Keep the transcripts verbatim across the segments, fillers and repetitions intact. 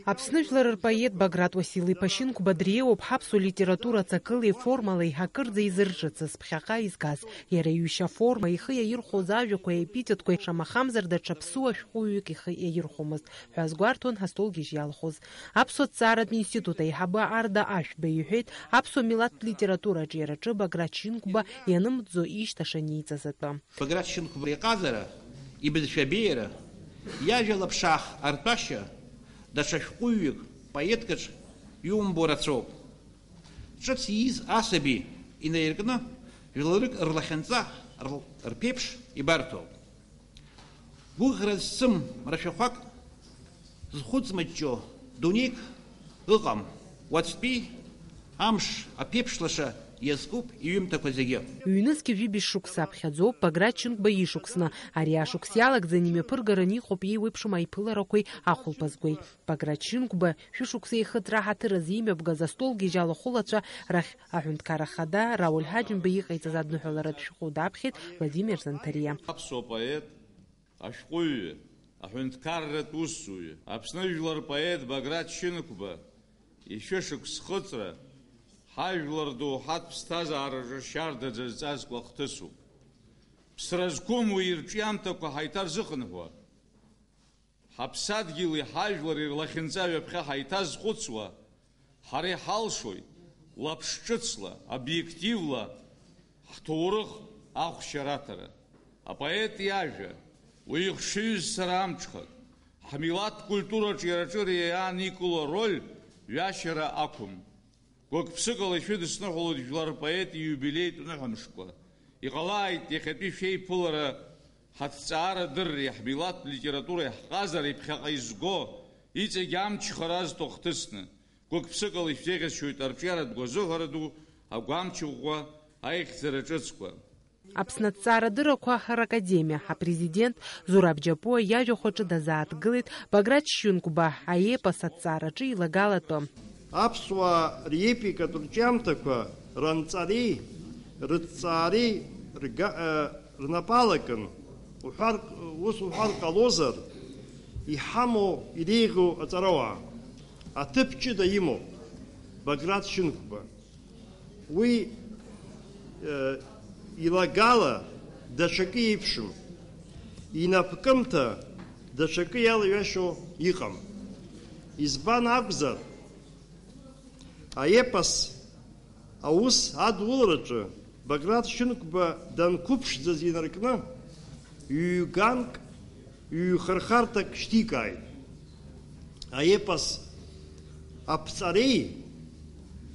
Аԥсны жәлар рпоет Баграт Уасил-иԥа Шьынқәба дреиуоуп ҳаԥсуа литература ҵакылеи формалеи акырӡа изырҿыцыз, ԥхьаҟа изгаз. Иара иҩышьа аформа, ихы иаирхәоз ажәақәеи аепитетқәеи, шамахамзар даҽа ԥсуа шәҟәыҩҩык ихы иаирхәомызт ҳәа азгәарҭон ҳастолгьежь иалхәыз. Аԥсуа ҭҵааратә институт аиҳабы Арда Ашәба иҳәеит, аԥсуа милаҭтә литература аҿиараҿы Баграт Шьынқәба ианымҵӡо ишьҭаша ниҵаз атәы. Баграт Шьынқәба иҟазара, ибызшәа абеиара, иажәа лаԥшаах артәашьа, даҽа шәҟәыҩҩык, поеткаҿ иумбо рацәоуп. Ҿыц ииз асаби инаиркны, жәларык рлахьынҵа, р-, рԥеиԥш ибарҭоуп. Гәыӷра зцым рашәахәак зхәыҵмыҷҷо дунеик ыҟам, уаҵәтәи амш аԥеиԥш лаша иазкуп иҩымҭақәа зегьы. Ҩнызқьи жәибжь шықәса аԥхьаӡоуп Баграт Шьынқәба ишықәсны. Ари ашықәс иалагӡаны имҩаԥыргараны иҟоуп еиуеиԥшым аиԥыларақәеи ахәылԥазқәеи. Баграт Шьынқәба шәышықәса ихыҵра ҳаҭыр азы имҩаԥгаз астолгьежь алахәылацәа рахь аҳәынҭқар ахада Рауль Ҳаџьымба иҟаиҵаз адныҳәаларатә шәҟәы даԥхьеит Владимир Занҭариа. Аԥсуа поет, ашәҟәыҩҩы, аҳәынҭқарратә усзуҩы, Аԥсны жәлар рпоет Баграт Шьынқәба ишәышықәс хыҵра, ҳажәлар доуҳатә ԥсҭазаараҿы шьардаӡа зҵазкуа ахҭысуп. Ԥсра зқәым уи ирҿиамҭақәа ҳаиҭарзыхынҳәуа, ҳаԥсадгьыли ҳажәлари рлахьынҵа ҩаԥхьа ҳаиҭазхәыцуа, ҳара иҳалшоит лаԥш ҿыцла, обиективла ҳҭоурых ахәшьара аҭара. Апоет иажәа, уи ихшыҩзцара амҽхак, ҳмилаҭ культураҿы иара аҿы иааникыло ароль ҩашьара ақәым. Гәык-ԥсыкала ишәыдысныҳәалоит жәлар рпоет ииубилеитә ныҳәамшқәа. Иҟалааит, иахьатәи шәеиԥылара ҳаҭҵаарадырреи ҳмилаҭ литературеи ҳҟазареи ԥхьаҟа изго, иҵегь амчхара азҭо хҭысны. Гәык-ԥсыкала ишәзеиӷьасшьоит арҿиаратә гәазыҳәара ду, агәамч ӷәӷәа, аихьӡара ҿыцқәа. Аԥсны аҭҵаарадыррақәа ракадемиа апрезидент Зураб Џьапуа иажәахәаҿы дазааҭгылеит Баграт Шьынқәба аепос аҭҵаараҿы илагалатәы. Аԥсуаа риепикатә рҿиамҭақәа ранҵареи рыҭҵаареи рга-, э, рнапы алакын, уҳәар, ус уҳәар ҟалозар, иҳамоу иреиӷьу аҵарауаа, аҭыԥ ҷыда имоуп Баграт Шьынқәба. Уи, э, илагала даҽакы еиԥшым, инапкымҭа даҽакы иалаҩашьо иҟам. Избан акәзар, аепос аус адулараҿы Баграт Шьынқәба данқәыԥшӡаз инаркны, ҩ-ганк, ҩ-хырхарҭак шьҭикааит. Аепос аԥҵареи,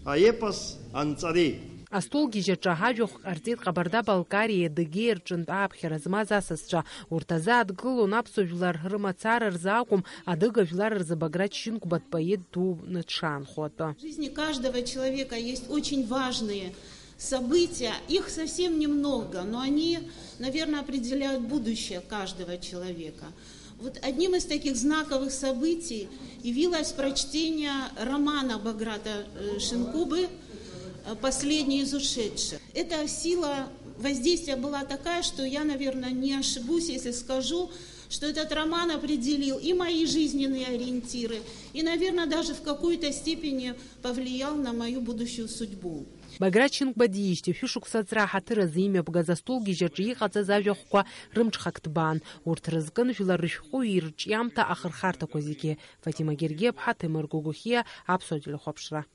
аепос анҵареи. Астолгьежь аҿы ажәахә ҟарҵеит Ҟабарда-Балкариеи Адыгеи рҿынтә ааԥхьара змаз асасцәа. Урҭ азы адгылон аԥсуа жәлар рымацара рзы акәым, адыга жәлар рзы Баграт Шьынқәба дпоет дуны дшаанхо атәы. В жизни каждого человека есть очень важные события. Их совсем немного, но они, наверное, определяют будущее каждого человека. Вот одним из таких знаковых событий явилось прочтение романа Баграта, э, Шинкубы, э, «Последний из ушедших». Эта сила воздействия была такая, что я, наверное, не ошибусь, если скажу, что этот роман определил и мои жизненные ориентиры, и, наверное, даже в какой-то степени повлиял на мою будущую судьбу. Баграт Шьынқәба диижьҭеи шәышықәса аҵра ҳаҭыр азы имҩаԥгаз астолгьежь аҿы иҟаҵаз ажәахәқәа рымҽхак ҭбаан. Урҭ рызкын жәлар рышәҟәыҩҩы ирҿиамҭа ахырхарҭақәа зегьы. Фатима Гергиаԥҳа, Ҭемыр Гогохиа, Аԥсуа телехәаԥшра.